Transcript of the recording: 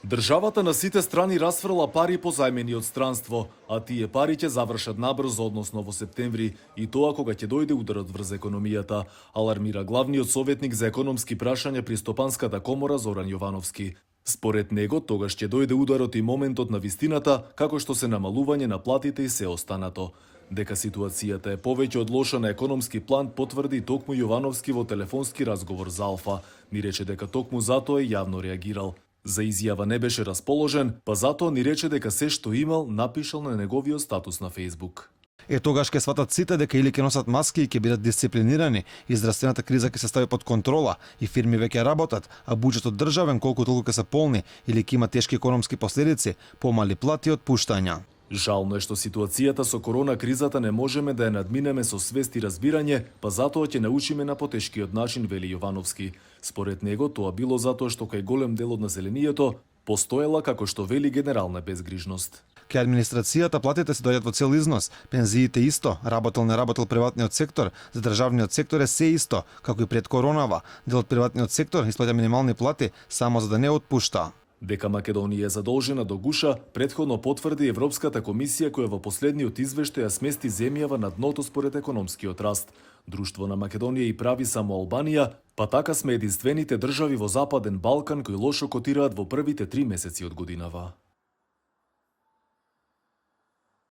Државата на сите страни расфрла пари по зајмени од странство, а тие пари ќе завршат набрзо, односно во септември, и тоа кога ќе дојде ударот врз економијата, алармира главниот советник за економски прашања при Стопанската комора Зоран Јовановски. Според него, тогаш ќе дојде ударот и моментот на вистината, како што се намалување на платите и се останато. Дека ситуацијата е повеќе од лоша на економски план, потврди токму Јовановски во телефонски разговор за Алфа. Ни рече дека токму затоа е јавно реагирал. За изјава не беше расположен, па затоа ни рече дека се што имал напишал на неговиот статус на Facebook. Тогаш ќе сватат сите дека или ќе носат маски и ќе бидат дисциплинирани, и здравствената криза ќе се стави под контрола, и фирми веќе работат, а буџетот државен колку толку ќе се полни, или ќе има тешки економски последици, помали плати и отпуштања. Жално е што ситуацијата со корона кризата не можеме да ја надминеме со свест и разбирање, па затоа ќе научиме на потешкиот начин, вели Јовановски. Според него тоа било затоа што кај голем дел од населението постоела, како што вели, генерална безгрижност. Кај администрацијата платите се доаѓаат во цел износ, пензиите исто, работел не работел приватниот сектор, за државниот сектор е се исто, како и пред коронава. Дел од приватниот сектор исплаќа минимални плати само за да не отпушта. Дека Македонија е задолжена до гуша, претходно потврди Европската комисија, која во последниот извештај ја смести земјава на дното според економскиот раст. Друштво на Македонија и прави само Албанија, па така сме единствените држави во Западен Балкан кои лошо котираат во првите 3 месеци од годинава.